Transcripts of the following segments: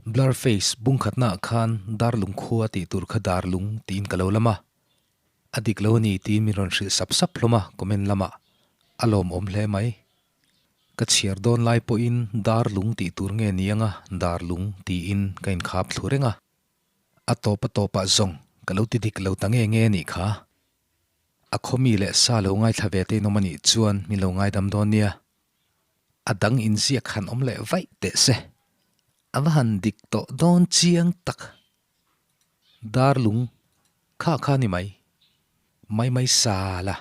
Blur face bung khatnaah khan Darlung khua tih tur kha Darlung tiin ka lo lam a, a dik lo a ni tiin min rawn hrilh sap sap hlawm a comment lamah. A lawmawm hle mai. Ka chhiar dawn lai pawhin Darlung tih tur nge ni anga Darlung tiin ka inkhap thlu reng a. A tawp a tawpah zawng ka lo ti dik lo ta nge nge a nih kha. A khawmi leh sa lo ngaithla ve te inawm a nih chuan min lo ngaidam dawn nia. A dang inziak han awm leh vaih teh se. A va han dik tawh dawn chiang tak. Darlung kha kha ni mai. Mai mai sa la.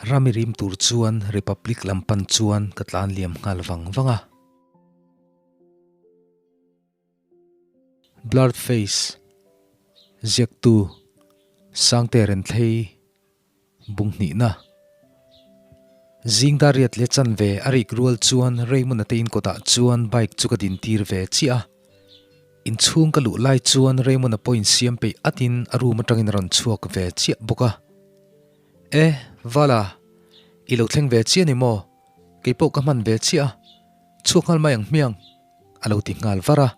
Rami rim tur chuan Republic lam pan chuan ka tlan liam nghal vang vang a. Blurred face, Ziaktu, Sangte Renthlei, Bunghnihna. Zing dar riat leh chanve a rik rual chuan Raymond-a te inkawtah chuan bike chu ka din tir ve chiah a. Inchhung ka luh lai chuan Raymond-a pawh insiam peih atin a room atangin a rawn chhuak ve chiah bawk a. E, Vala, i lo thleng ve chiah ni maw? Keipawh ka hman ve chiah a, chhuak nghal mai ang hmiang. A lo ti nghal var a.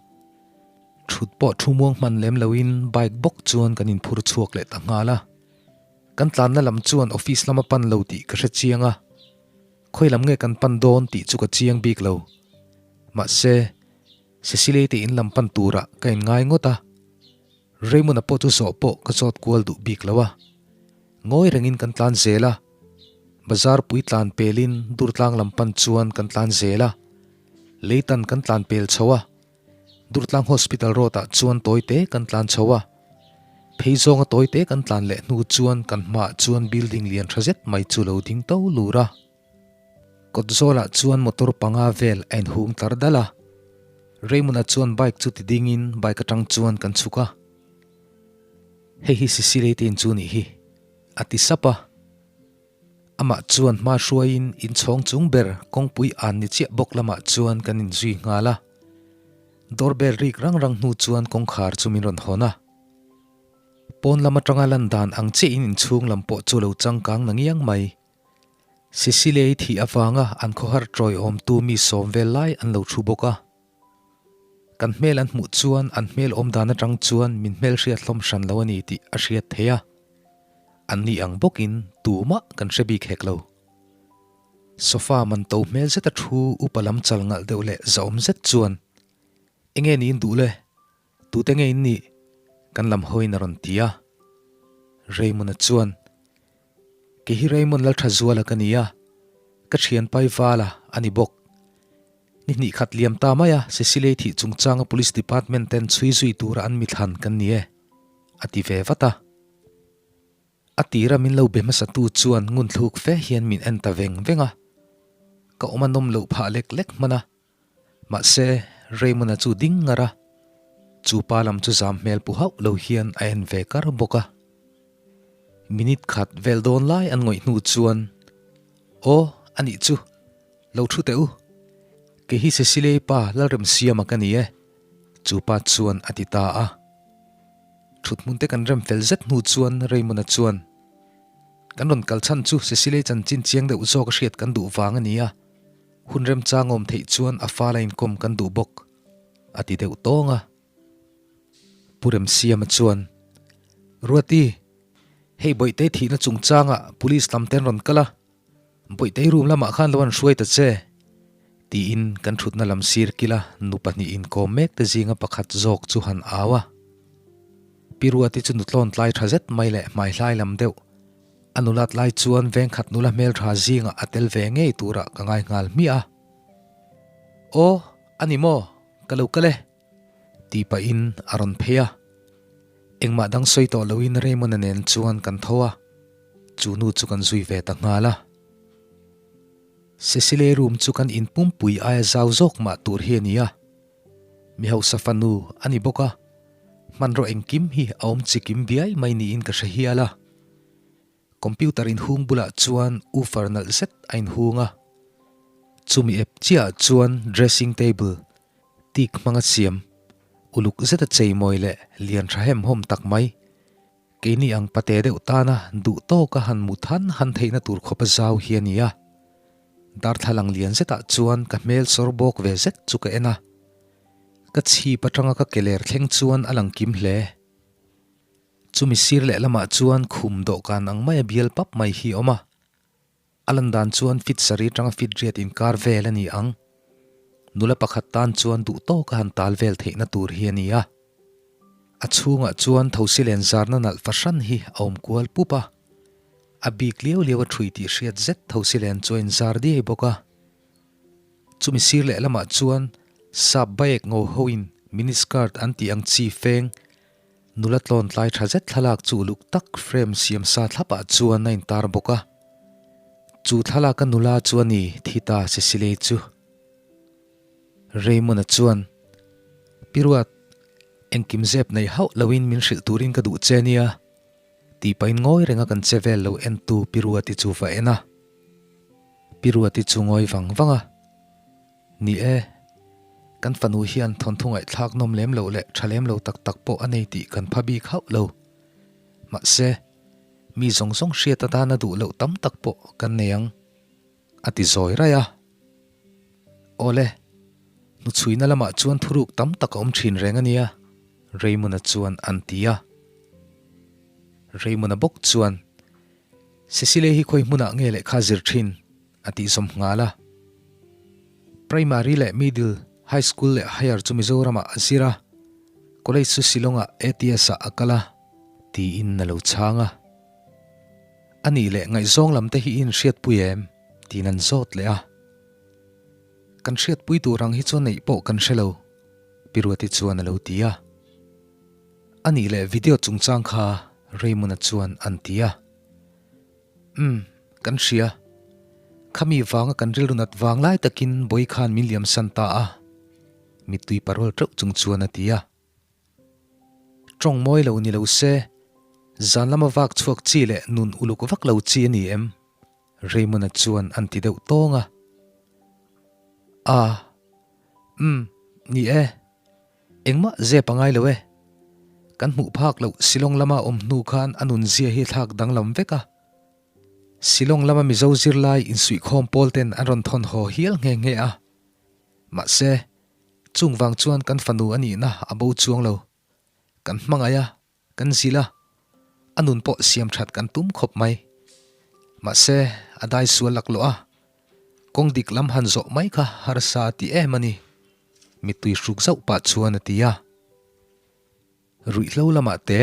Thut pawh thu muang hman lem loin bike bawk chuan kan inphur chhuak leh ta nghal a. Kan tlanna lam chuan office lama pan lo tih ka hre chiang a. Khawi lam nge kan pan dawn tih chu ka chiang bik lo. Mahse, Cecily te in lam pan turah ka inngai ngawt a. Raymond-a pawh chu zawh pawh ka zawt kual duh bik lo a. Ngawi rengin kan tlan zel a. Bazar pui tlan pelin Durtlang lam pan chuan kan tlan zel a. Leitan kan tlan pel chho a. Durtlang Hospital road ah chuan tawi te kan tlan chho a. Phei zawnga tawi te kan tlan leh hnu chuan kan hmaah chuan building lian tha zet mai chu lo ding to lur a. Kawt zawlah chuan motor panga vel a inhung tlar dal a. Raymond-a chuan bike chu ti dingin bike atang chuan kan chhuk a. Hei hi Cecily te in chu nih hi, a ti sap a. Amah chuan hma hruaiin inchhawng chung ber kawngpui an ni chiah bawk lamah chuan kan inzui nghal a. Doorbell rik rang rang hnu chuan kawngkhar chu min rawn hawn a. Pawn lam atanga lan dan ang chiahin inchhung lam pawh chu lo changkang na ngiang mai. Cecilia-i thih avanga an khawhar tawiawmtu mi sawm vel lai an lo thu bawk a. Kan hmel an hmuh chuan an hmel awm dan atang chuan min hmelhriat hlawm hran lo a ni tih a hriat theih a. An ni ang bawkin tumah kan hre bik hek lo. Sofa man to hmel zeta thu upa lam chal ngalh deuh leh zahawm zet chuan, Enge niin duh le? Tute nge in nih? Kan lam hawiin a rawn ti a. Raymond-a chuan, Kei hi Raymond Lalthazuala ka ni a, ka thianpai Vala a ni bawk. Ni hnih khat liam ta mai a, Cecily thih chungchanga Police Department ten chhui zui tura an mithlan kan ni e, a ti ve vat a. A tira min lo be hmasatu chuan ngun thluk fe hian min en ta veng veng a, ka awm a nawm loh phah lek lek hman a. Mahse, Raymond-a chu ding ngar a, chu pa lam chu zam hmel pu hauh lo hian a en ve kar bawk a. Minute khat vel dawn lai an ngawih hnu chuan, Aw, a nih chu, lo thu teh u. Kei hi Cecilia-i pa Lalremsiama ka ni e, chu pa chuan a ti ta a. Thuthmun te kan rem fel zet hnu chuan Raymond-a chuan, Kan rawn kal chhan chu Cecilia-i chanchin chiang deuh zawk a hriat kan duh vang a ni a. Hun remchang awm theih chuan a fala inkawm kan duh bawk, a ti deuh tawng a. Pu Remsiama chuan, Ruati, hei Bawihtei thihna chungchangah Police lam ten rawn kal a, Bawihtei room lamah khan lo an hruai ta che, tiin kan thutna lam sir kila nu pahnih inkawm mek te zinga pakhat zawk chu han au a. Pi Ruati chu nutlawn tlai tha zet mai leh hmaihlai lam deuh A nulat lai chuan vengkhat nula hmeltha zingah a tel ve ngei turah ka ngai nghal hmiah a. Aw, a ni maw? Ka lo kal e. Tih pahin a rawn phei a. Engmah dang sawi tawh loin Raymond-a nen chuan kan tho a, chu nu chu kan zui ve ta nghal a. Cecile room chu kan in pumpui aia zau zawk mah tur hi a ni a. Mi hausa fanu a ni bawk a, hmanraw engkim hi a awm chikim biai mai niin ka hre hial a. Computer inhung bulah chuan woofer nalh zet a inhung a, chumi ep chiahah chuan dressing table, teak hmanga siam, Uluk zeta cheimawi leh lian tha hem hawm tak mai. Keini ang pate deuh tana duh tawka han mut han han theihna tur khawpa zau hi a ni a. Darthlalang lian zetah chuan ka hmel sawr bawk ve zet chu ka en a. Ka chhip atanga ka keler thleng chuan a lang kim hle. Chumi sir leh lamah chuan khum dawhkan ang maia bial pap mai hi a awm a. A lan dan chuan fit sarih atanga fit riat inkar vel a ni ang. Nula pakhat tan chuan duh tawka han tal vel theihna tur hi a ni a. A chhungah chuan thosi len zarna nalh fahran hi a awm kual pup a. A bik liau liau a thui tih hriat zet thosi len chu a inzar diai bawk a. Chumi sir leh lamah chuan sap baek ngo hoin mini skirt an tih ang chi feng Nula tlawn tlai tha zet thlalak chu uluk tak frame siam sa thlapah chuan a intar bawk a. Chu thlalaka nula chu a ni thi ta Cecily chu. Raymond-a chuan, Pi Ruat, engkim zep nei hauh loin min hrilh turin ka duh che nia, tih pahin ngawi renga kan che vel lo entu Pi Ruati chu va en a. Pi Ruati chu ngawi vang vang a. Ni e, kan fanu hian thawnthu ngaihthlak nawm lem loh leh tha lem lo tak tak pawh a nei tih kan pha bik hauh lo. Mahse, mi zawng zawng hriat atana duh loh tam tak pawh kan nei ang, a ti zawi raih a. Awle, hnuchhuina lamah chuan thuruk tam tak a awm thin reng a nia, Raymond-a chuan an ti a. Raymond-a bawk chuan, Cecile hi khawi hmunah nge lehkha zir thin? A tih zawm nghal a. Primary leh Middle, High School leh Higher chu Mizoramah a zir a, College chu Shillong-ah ATS-ah a kal a, tiin a lo chhang a. A nih leh ngaihzawng lam te hi i inhriatpui em? tiin an zawt leh a. Kan hriatpui tur ang hi chuan neih pawh kan hre lo, Pi Ruati chuan a lo ti a. A nih leh video chungchang kha Raymond-a chuan an ti a. Umm, kan hria. Khami vanga kan rilru nat vang lai takin Bawi khan min liamsan ta a, mittui parol teuh chung chuan a ti a. Tawng mawi lo ni lo se, zan lama vak chhuak chi leh nun uluk vak lo chi a ni em? Raymond-a chuan an ti deuh tawng a. A, umm, ni e. Engmah zep a ngai lo e. Kan hmuh phak loh Shillong lama awm hnu khan a nunzia hi thlak danglam vek a. Shillong lama Mizo zirlai insuihkhawm pawl ten an rawn thawn haw hial nghe nghe a. Mahse, chung vang chuan kan fanu a nihna a bo chuang lo. Kan hmangaih a, Kan zilh a, a nun pawh siam that kan tum khawp mai. Mahse, a dai sual laklawh a, kawng dik lam han zawh mai kha harsa a ti em a ni, mittui hruk zauh pah chuan a ti a. Ruihhlo lamah te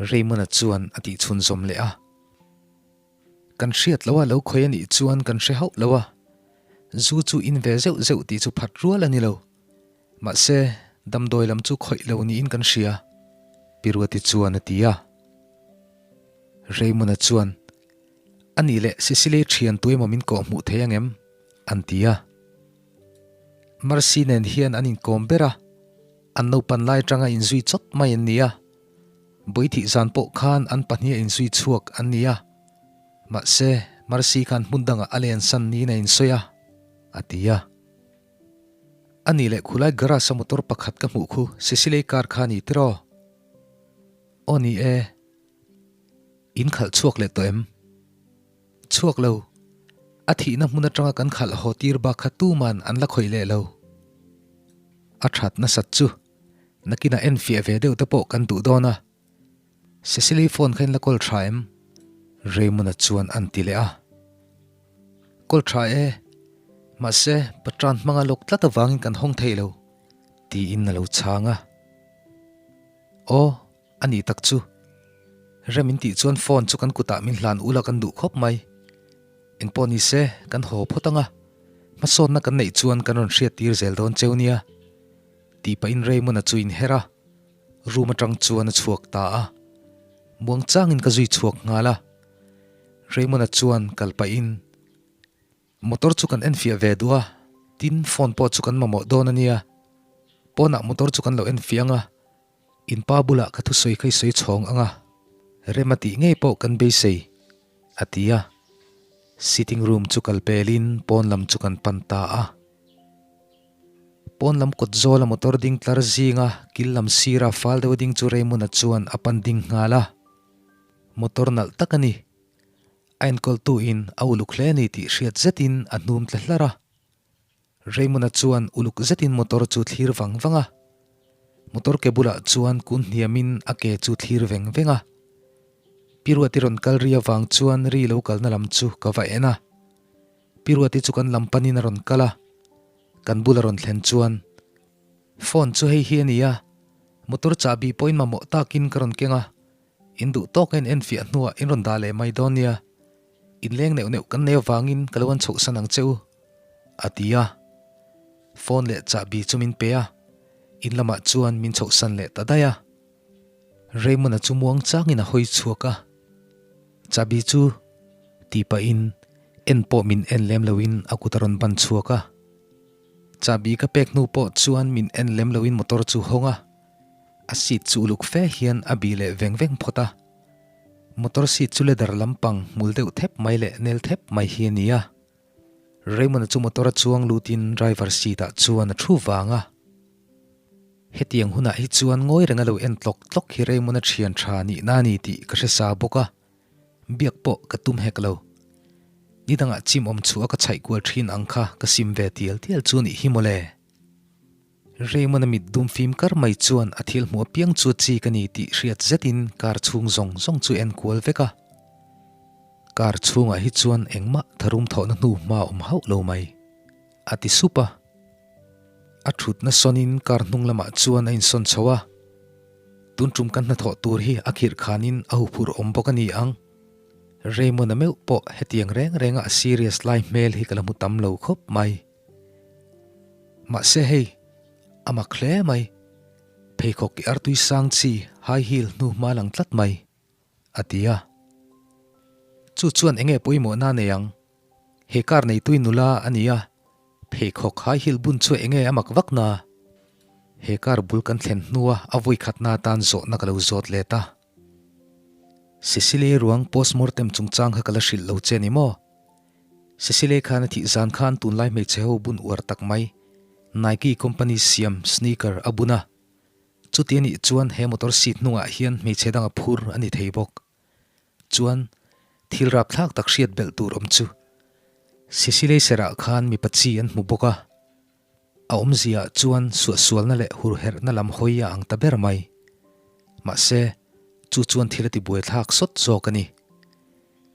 Raymond-a chuan a tih chhunzawm leh a. Kan hriat loh a lo khawi a nih chuan kan hre hauh lo a, zu chu in ve zeuh zeuh tih chu phat rual a ni lo. Mahse, damdawi lam chu khawih lo niin kan hria, Pi Ruati chuan a ti a. Raymond-a chuan, A nih leh Cecily thian tu emaw min kawh hmuh thei angem? an ti a. Mercy nen hian an inkawm ber a, an naupan lai atanga inzui chawt mai an ni a. Bawithih zan pawh khan an pahniha inzui chhuak an ni a. Mahse, Mercy khan hmun dangah a lensan niin a insawi a, a ti a. A nih leh khulai garage a motor pakhat ka hmuh khu Cecily car kha a ni tiraw? Aw ni e. In khalh chhuak leh tawh em? Chhuak lo. A thihna hmun atanga kan khalh haw tir bak kha tuman an la khawih leh lo. A that nasat chu nakinah enfiah ve deuh te pawh kan duh dawn a. Cecily phone kha in la call tha em? Raymond-a chuan an ti leh a. Call tha e, mahse Patran hmanga lawk tlat avangin kan hawng thei lo, tiin a lo chhang a. Aw, a nih tak chu. Rem in tih chuan phone chu kan kutah min hlan ula kan duh khawp mai. Engpawh ni se, kan haw phawt ang a, hmasawnna kan neih chuan kan rawn hriat tir zel dawn cheu nia, tih pahin Raymond-a chu inher a. Room atang chuan a chhuak ta a, muang changin ka zui chhuak nghal a. Raymond-a chuan kal pahin, Motor chu kan enfiah ve duh a, tin phone pawh chu kan mamawh dawn a nia. Pawnah motor chu kan lo enfiah ang a, in pa bulah ka thusawi kha i sawi chhawng ang a, rem a tih ngei pawh kan beisei, a ti a. Sitting room chu kal pelin pawn lam chu kan pan ta a. Pawn lam kawt zawla motor ding tlar zinga kil lam sira fal deuh ding chu Raymond-a chuan a pan ding nghal a. Motor nalh tak a ni. A enkawltu in a uluk hle a ni tih hriat zetin a hnum tla hlar a. Raymond-a chuan uluk zetin motor chu thlir vang vang a. Motor ke bulah chuan kun hniamin a ke chu thlir veng veng a. Pi Ruati rawn kal ri avang chuan ri lo kalna lam chu ka va en a. Pi Ruati chu kan lam panin a rawn kal a. Kan bula rawn thlen chuan, Phone chu hei hi a ni a, motor chahbi pawhin mamawh takin ka rawn keng a, in duh tawk a in enfiah hnuah in rawn dah leh mai dawn nia. Inleng neuh neuh kan nei avangin ka lo an chhohsan ang che u. A ti a. Phone leh chahbi chu min pe a, in lamah chuan min chhohsan leh ta daih a. Raymond-a chu muang changin a hawi chhuak a, Chahbi chu tih pahin en pawh min en lem loin a kut a rawn ban chhuak a. Chahbi ka pek hnu pawh chuan min en lem loin motor chu hawng a, a seat chu uluk fe hian a bih leh veng veng phawt a. Motor seat chu leather lampang hmul deuh thep mai leh nel thep mai hi a ni a. Raymond-a chu motor a chuang lutin driver seat ah chuan a thu vang a. Hetiang hunah hi chuan ngawi reng a lo en tlawk tlawk hi Raymond-a thian tha nihna a ni tih ka hre sa bawk a, biak pawh ka tum hek lo. Ni dangah chim awm chhuah a ka chhaih kual thin ang kha ka sim ve tial tial chu nih hi mawle. Raymond-a mit dum fim kar mai chuan a thil hmuh apiang chu chi ka ni tih hriat zetin car chhung zawng zawng chu en kual vek a. Car chhungah hi chuan engmah tharum thawhna hnu hma awm hauh lo mai, a ti sup a. A thutna sawnin car hnung lamah chuan a insawn chho a. Tun tum kan hnathawh tur hi a khirh khanin a huphurh awm bawk a ni ang. Raymond-a meuh pawh hetiang reng renga a serious lai hmel hi ka la hmu tam lo khawp mai. Mahse hei, a mak hle mai. Pheikhawk i artui sang chi high heel hnu hma lang tlat mai, a ti a. Chu chuan enge pawimawhna nei ang? He car neitui nula a ni a, pheikhawk high heel bun chu enge a mak vak na? He car bul kan thlen hnua a vawikhatna atan zawhna ka lo zawt let a. Cecily ruang postmortem chungchang kha ka la hrilh lo che ni maw? Cecily khan a thih zan khan tunlai hmeichhe ho bun uar tak mai, Nike company siam sneaker a bun a. Chuti anih chuan he motor seat hnungah hian hmeichhe dang a phur a ni thei bawk. Chuan, thil rapthlak tak hriat belh tur awm chu. Cecily serah khan mipa chi an hmu bawk a. A awmziaah chuan suahsualna leh hurherhna lam hawi a ang ta ber mai. Mahse, chu chuan thil a ti buaithlak sawt zawk a ni.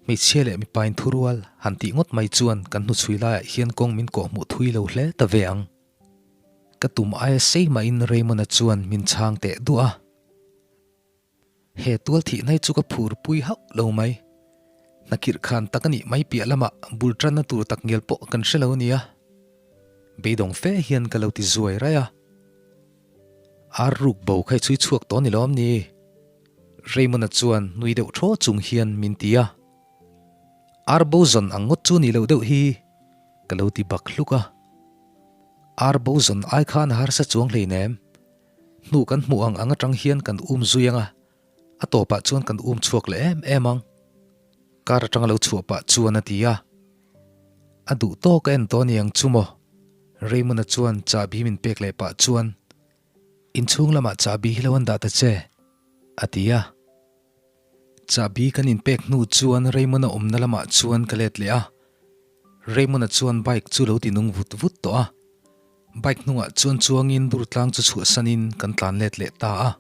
Hmeichhia leh mipain thurual han tih ngawt mai chuan kan hnuchhui laiah hian kawng min kawhhmuh thui lo hle ta ve ang. Ka tum aia sei mahin Raymond-a chuan min chhang teh duah a. He tual thihna hi chu ka phur pui hauh lo mai. Hnakirh khan tak a nih mai piah lamah bul tanna tur tak ngial pawh kan hre lo a nia. Beidawng fe hian ka lo ti zuai raih a. Ar ruk bo kha i chhui chhuak tawh ni lawm ni? Raymond-a chuan nui deuh thaw chung hian min ti a. Ar bo zawn ang ngawt chu ni loh deuh hi ka lo ti bak hluk a. Ar bo zawn ai khan a harsa chuang hleinem. Hnu kan hmuh ang ang atang hian kan um zui ang a, a tawpah chuan kan um chhuak leh em em ang. Car atanga lo chhuah pah chuan a ti a. A duh tawk a en tawh a ni ang chu maw? Raymond-a chuan chahbi min pek leh pah chuan, Inchhung lamah chahbi hi lo an dah ta che, a ti a. Chahbi kan inpek hnu chuan Raymond-a awmna lamah chuan ka let leh a. Raymond-a chuan bike chu lo ti nung vut vut tawh a. Bike hnungah chuan chuangin Durtlang chu chhuahsanin kan tlan let leh ta a.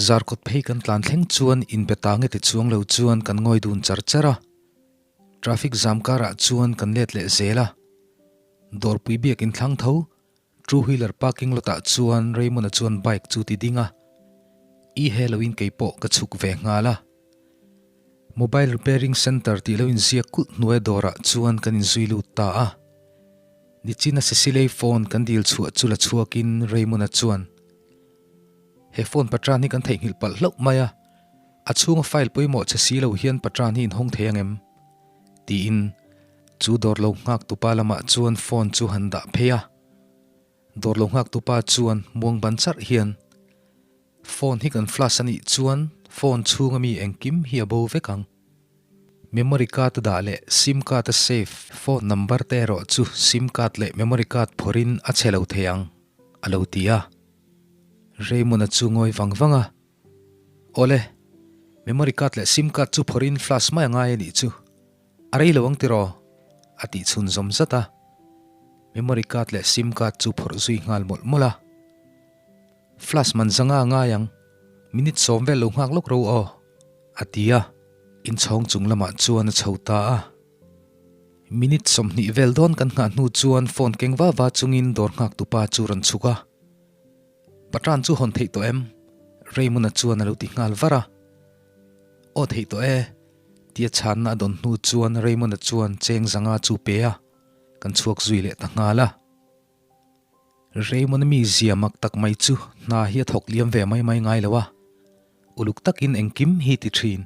Zarkawt phei kan tlan thleng chuan inbe ta nge ti chuang lo chuan kan ngawi dun char char a. Traffic zam karah chuan kan let leh zel a. Dawrpui biak inthlang tho Two wheeler parking lot ah chuan Raymond-a chuan bike chu ti ding a, i he loin kei pawh ka chhuk ve nghal a. Mobile repairing center tih lo inziak kulh hnuai dawrah chuan kan inzui lut ta a. Nichina Cecilei phone kan dil chhuah chu la chhuakin Raymond-a chuan, He phone patran hi kan theihnghilh palh hlauh mai a, a chhunga file pawimawh che si lo hian patran hi inhawng thei ang em? Tiin chu dawr lo nghak tupa lamah chuan phone chu han dah phei a. Dawr lo nghak tupa chuan muang ban charh hian phone hi kan flash a nih chuan phone chhunga mi engkim hi a bo vek ang. Memory card a dah leh sim card a save phone number te erawh chu sim card leh memory card phawrhin a chhe lo thei ang, a lo ti a. Raymond-a chu ngawi vang vang a. Awle, memory card leh sim card chu phawrhin flash mai a ngai a nih chu. A rei lo ang tiraw? A tih chhun zawm zat a. Memory card leh sim card chu phawrh zui nghal mawlh mawlh a. Flash man zanga a ngai ang, minute sawm vel lo nghak lawk ro aw, a ti a. Inchhawng chung lamah chuan a chho ta a. Minute 20 vel dawn kan nghah hnu chuan phone keng va va chungin dawr nghak tupa chu rawn chhuk a. Patran chu hawn theih tawh em? Raymond-a chuan a lo ti nghal var a. Aw theih tawh e, tia chhanna a dawn hnu chuan Raymond-a chuan cheng zanga chu pe a, kan chhuak zui leh ta nghal a. Raymond-a mi zia mak tak mai chu hna hi a thawk liam ve mai mai ngai lo a, uluk takin engkim hi ti thin.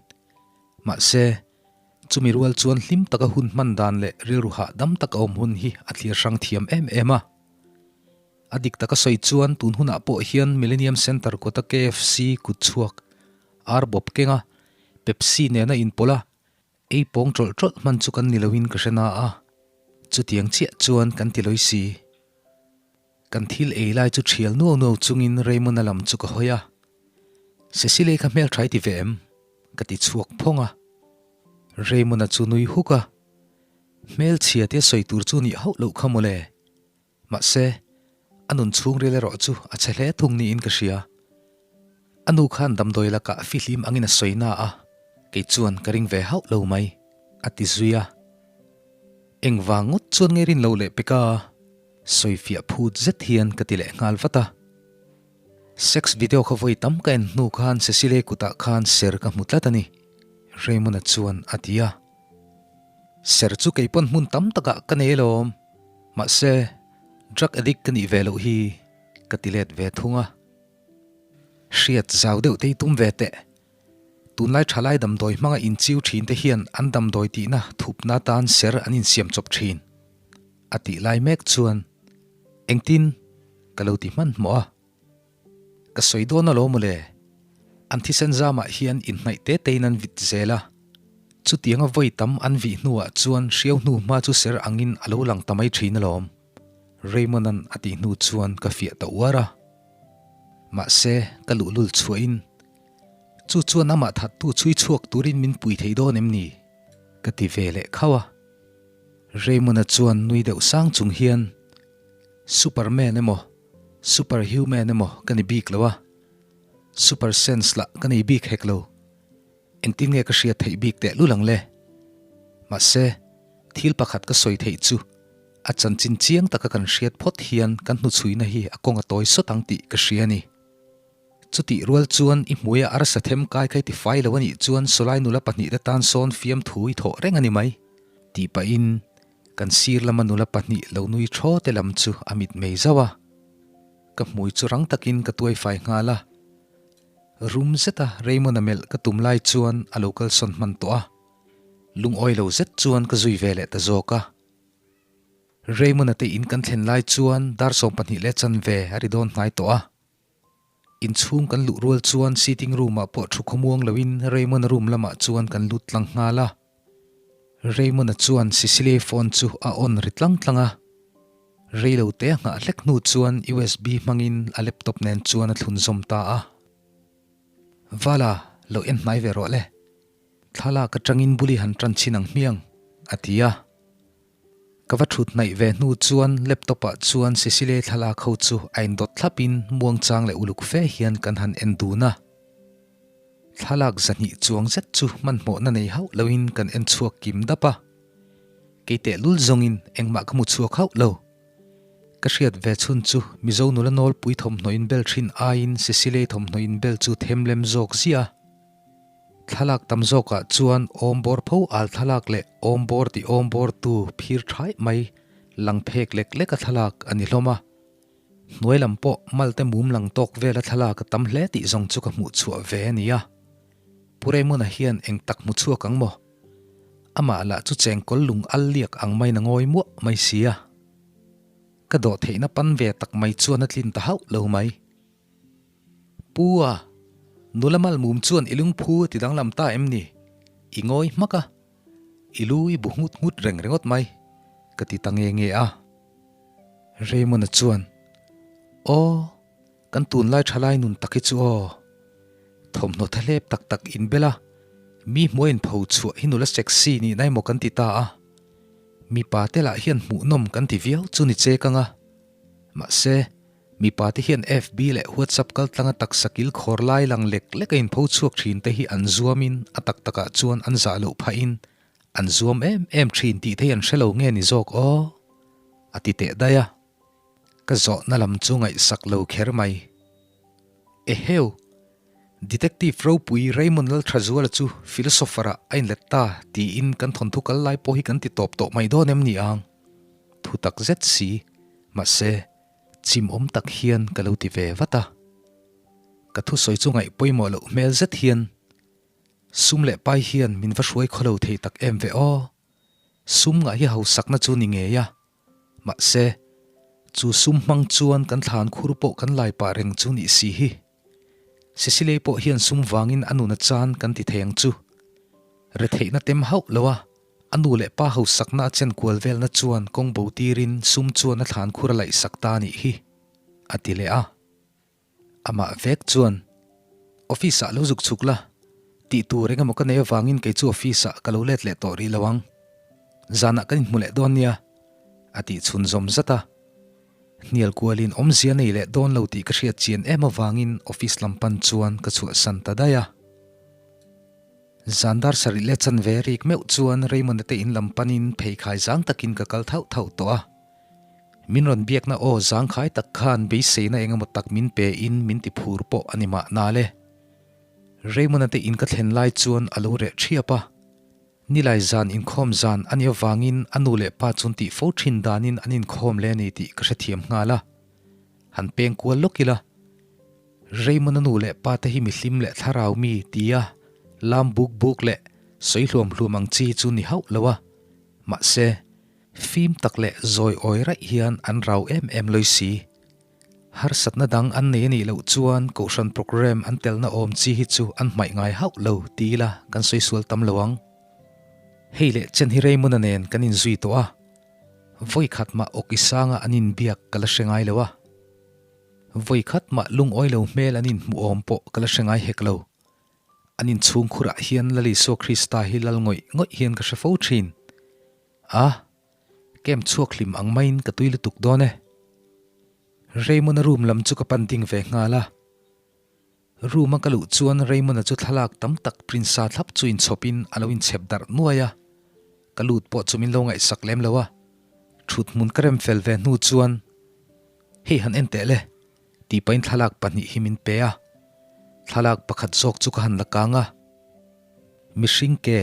Mahse, chumi rual chuan hlim taka hun hman dan leh rilru hahdam taka awm hun hi a thlir hrang thiam em em a. A dik taka sawi chuan tun hunah pawh hian Millennium Centre kawta KFC kut chhuak ar bawp kenga Pepsi nena inpawlh a, ei pawng tawlh tawlh hman chu kan ni loin ka hre na a, chutiang chiah chuan kan ti lawi si. Kan thil ei lai chu thial nuau nuau chungin Raymond-a lam chu ka hawi a, Cecily kha hmeltha i ti ve em? ka ti chhuak phawng a. Raymond-a chu nui huk a, Hmelchhia tia sawi tur chu nih hauh loh kha mawle. Mahse, a nun chhungril erawh chu a chhe hle thung niin ka hria. A nu khan damdawi lakah fihlim angin a sawi na a, kei chuan ka ring ve hauh lo mai, a ti zui a. Engvang ngawt chuan nge rin loh leh pek a? Sawifiah phut zet hian ka ti leh nghal vat a. Sex video kha vawi tam ka en hnu khan Cecile kutah khan ser ka hmu tlat a ni, Raymond-a chuan a ti a. Ser chu kei pawn hmun tam takah ka nei alawm. Mahse, drug addict ka nih ve loh hi ka ti let ve thung a. Hriat zau deuh te hi tum ve teh. Tunlai thalai damdawi hmanga inchiu thin te hian an damdawi tihna thupna atan ser an insiam chawp thin. A tih lai mek chuan engtin ka lo ti hmanhmawh a. Ka sawi dawn alawm mawle. An thisen zamah hian inhnaih te tein an vit zel a. Chutianga vawi tam an vih hnuah chuan hriau hnu hma chu ser angin a lo lang ta mai thin alawm. Raymond-a'n a tih hnu chuan ka fiah ta uar a. Mahse, ka luhlul chhuahin, Chu chuan amah thattu chhui chhuak turin min pui thei dawn em ni? ka ti ve leh khauh a. Raymond-a chuan nui deuh sang chung hian, Superman emaw, Superhuman emaw ka ni bik lo a, Super sense lah ka nei bik hek lo. Engtin nge ka hriat theih bik teh lul ang le? Mahse, thil pakhat ka sawi theih chu a chanchin chiang taka kan hriat phawt hian kan hnuchhuina hi a kawng a tawi sawt ang tih ka hria a ni. Chutih rual chuan i hmuia arsa them kai kha i ti fai lo a nih chuan sawlai nula pahnihte tan sawn fiamthu i thawh reng a ni mai, tih pahin Kan sir lama nula pahnih lo nui thaw te lam chu a mit mei zauh a, ka hmui chu rang takin ka tuai fai nghal a. Rum zeta Raymond-a melh ka tum lai chuan a lo kalsawn hman tawh a, lungawi lo zet chuan ka zui ve leh ta zawk a. Raymond-a te in kan thlen lai chuan dar 12 leh chanve a ri dawn hnai tawh a. Inchhung kan luh rual chuan sitting room ah pawh thu khawmuang loin Raymond-a room lamah chuan kan lut tlang nghal a. Raymond-a chuan Cecilia phone chu a on ri tlang tlang a. Rei lo te a nghah hlek hnu chuan USB hmangin a laptop nen chuan a thlun zawm ta a. Vala, lo en hnai ve rawh le. Thlalak atangin buli han tan chhin ang hmiang, a ti a. Ka va thut hnaih ve hnu chuan laptop ah chuan Cecilia thlalak ho chu a indawt thlap in muangchang leh uluk fe hian kan han en dun a. Thlalak zahnih chuang zet chu hmanhmawhna nei hauh lo in kan en chhuak kim dap a. Kei tehlul zawng in engmah ka hmu chhuak hauh lo. Ka hriat ve chhun chu Mizo nula nawlpui thawmhnaw in bel thin aiin Cecilia thawmhnaw in bel chu them lem zawk ziah a. Thlalak tam zawkah chuan awmbawr pho al thlalak leh awmbawr tih awmbawrtu phir thaih mai lang phek lek leka thlalak a ni hlawm a. Hnuai lam pawh malte mum lang tawk vela thlalak a tam hle tih zawng chu ka hmuh chhuah ve a ni a. Pu Raymond-a hian eng tak hmu chhuak ang maw? Amah lah chu chengkawl lung al liak ang maiin a ngawi muah mai si a. Ka dawhtheihna pan ve tak mai chuan a tlin ta hauh lo mai. Pu a, nula malmum chuan i lungphu a ti danglam ta em ni? I ngawi hmak a. I lu i bu nghut nghut reng ringawt mai, ka ti ta nge nge a. Raymond-a chuan, Aw, kan tunlai thalai nun tak hi chu aw. Thawmhnaw thahlep tak tak inbel a, mi hmuh a inpho chhuah hi nula sexy nihna emaw kan ti ta a. Mipa te lah hian hmuhnawm kan ti viau chu ni che kang a. Mahse, mipa te hian FB leh WhatsApp kaltlanga taksa kil khawr lai lang lek lek a inpho chhuak thin te hi an zuamin a tak takah chuan an zah loh phahin an zuam em em thin tih te hi an hre lo nge ni zawk aw? A ti teh daih a. Ka zawhna lam chu ngaihsak lo kher mai. Eheu! Detective ropui Raymond Lalthazuala chu philosopher-ah a inlet ta tiin kan thawnthu kal lai pawh hi kan ti tawp tawh mai dawn em ni ang? Thu tak zet si, mahse, chimawm tak hian ka lo ti ve vat a. Ka thusawi chu ngaih pawimawh loh hmel zet hian sum leh pai hian min va hruai khaw lo thei tak em ve aw. Sum ngah hi hausakna chu ni ngei a, Mahse, chu sum hmang chuan kan thlan khur pawh kan lai pah reng chu nih si hi. Cecilei pawh hian sum vangin a nun a chan kan ti thei ang chu. Retheihna tem hauh lo a, a nu leh pa hausakna a chen kual velna chuan kawng bo tirin sum chuan a thlan khur a laihsak ta nih hi, a ti leh a. Amah vek chuan, Office ah lo zuk chhuk la, tih tur eng emaw ka nei avangin kei chu office ah ka lo let leh tawh rih lo ang. Zanah kan inhmu leh dawn nia, a tih chhun zawm zat a. Hnial kualin awmzia nei leh dawn lo tih ka hriat chian em avangin office lam pan chuan ka chhuahsan ta daih a. Zan dar sarih leh chanve rik meuh chuan Raymond-a te in lam panin pheikhai zang takin ka kal thauh thauh tawh a. Min rawn biakna aw zangkhai tak khan beiseina eng emaw tak min pe in min ti phur pawh a ni mahna le. Raymond-a te in ka thlen lai chuan a lo reh thiap a. Nilai zan inkhawm zan a nih avangin a nu leh pa chun tih fo thin danin an inkhawm leh a ni tih ka hrethiam nghal a. Han peng kual lawk ila. Raymond-a nu leh pa te hi mihlim leh thlarau mi tia lam buk buk leh sawi hluam hluam ang chi chu ni hauh lo a. Mahse. Fim tak leh zawi awi raih hian an rau em em lawi si. Harsatna dang an nei a nih loh chuan Kohhran programme an telna awm chi hi chu an hmaih ngai hauh lo ti ila kan sawi sual tam lo ang. Hei leh chen hi Raymond-a nen kan inzui tawh a, vawi khat mah awki sanga an inbiak ka la hre ngai lo a. Vawi khat mah lungawi lo hmel an inhmuh awm pawh ka la hre ngai hek lo. An inchhung khurah hian Lal Isua Krista hi lal ngawih ngawih hian ka hre fo thin. A, camp chhuak hlim ang maiin ka tui lutuk dawn e. Raymond-a room lam chu ka pan ding ve nghal a. Room a ka luh chuan Raymond-a chu thlalak tam tak print sa thlap chu inchhawpin a lo inchhep darh nuai a. Ka lut pawh chu min lo ngaihsak lem lo a. Thut hmun ka rem fel ve hnu chuan, Hei han en teh le, tih pahin thlalak pahnih hi min pe a. Thlalak pakhat zawk chu ka han la kang a. Mihring ke,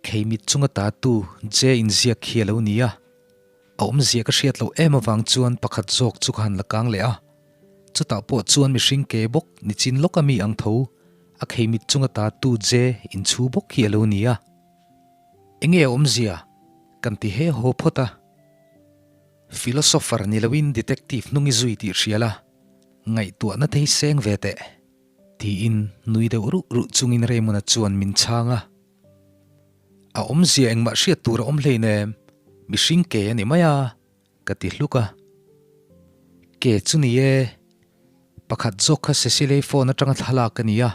khei mit chunga tatu Je inziak khi a lo ni a. A awmzia ka hriat loh em avang chuan pakhat zawk chu ka han la kang leh a. Chutah pawh chuan mihring ke bawk nichin lawka mi ang tho, a khei mit chunga tatu Je inchhu bawk hi a lo ni a. Enge a awmzia? Kan ti he haw phawt a. Philosopher ni loin detective hnung i zui tih hria la, ngaihtuahna te hi seng ve teh. Tiin nui deuh ruh ruh chungin Raymond-a chuan min chhang a. A awmzia engmah hriat tur a awm hleinem, mihring ke a ni mai a, ka ti hluk a. Ke chu ni e, pakhat zawk kha Cecilei phone atanga thlalak a ni a,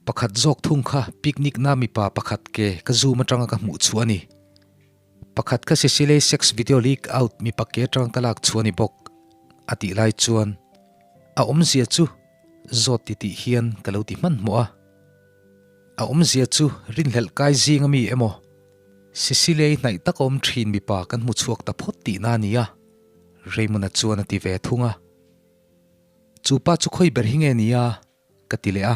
pakhat zawk thung kha picnic na mipa pakhat ke ka zoom atanga ka hmuh chhuah a ni. Pakhat kha Cecilei sex video leak out mipa ke atanga ka lak chhuah a ni bawk, a tih lai chuan a awmzia chu Zawt ti tih hian ka lo ti hmanhmawh a. A awmzia chu rinhlelh kai zing ami emaw? Cecilia-i hnaih tak a awm thin mipa kan hmu chhuak ta phawt tihna a ni a, Raymond-a chuan a ti ve thung a. Chu pa chu khawi ber hi nge ni a? ka ti leh a.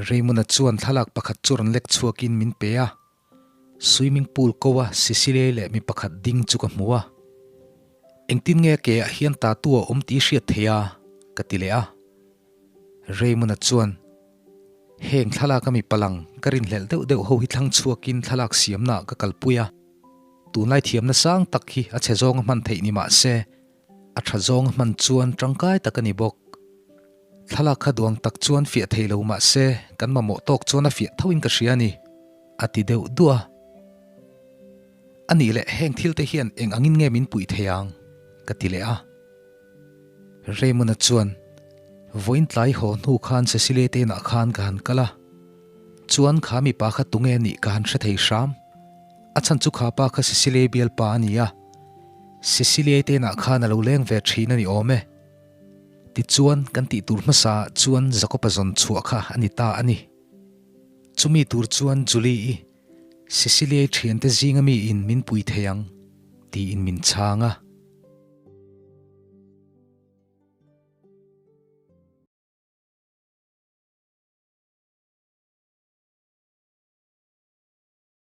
Raymond-a chuan thlalak pakhat chu rawn lek chhuakin min pe a. Swimming pool ko a Cecilia-i leh mi pakhat ding chu ka hmu a. Engtin nge a ke ah hian tattoo a awm tih hriat thei a? ka ti leh a. Raymond-a chuan, Heng thlalak a mi palang ka rinhlelh deuh deuh ho hi thlang chhuakin thlalak siamna ah ka kalpui a. Tunlai thiamna sang tak hi a chhe zawnga hman theih ni mah se, A tha zawng a hman chuan tangkai tak a ni bawk. Thlalak kha duang tak chuan fiah thei lo mah se kan mamawh tawk chuan a fiah tho in ka hria a ni, a ti deuh duah a. A nih leh heng thil te hian eng angin nge min puih thei ang? ka ti leh a. Raymond-a chuan, Vawiin tlai haw hnu khan Cecilia te inah khan ka han kal a, chuan kha mipa kha tunge nih ka han hre thei hram. A chhan chu kha pa kha Cecilia bialpa a ni a, Cecilia te inah khan a lo leng ve thin a ni awm e. Tichuan kan tih tur hmasa ah chuan Jacob-a zawn chhuah kha a ni ta a ni. Chumi tur chuan Julie-i Cecilia-i thiante zinga mi in min pui thei ang tiin min chhang a.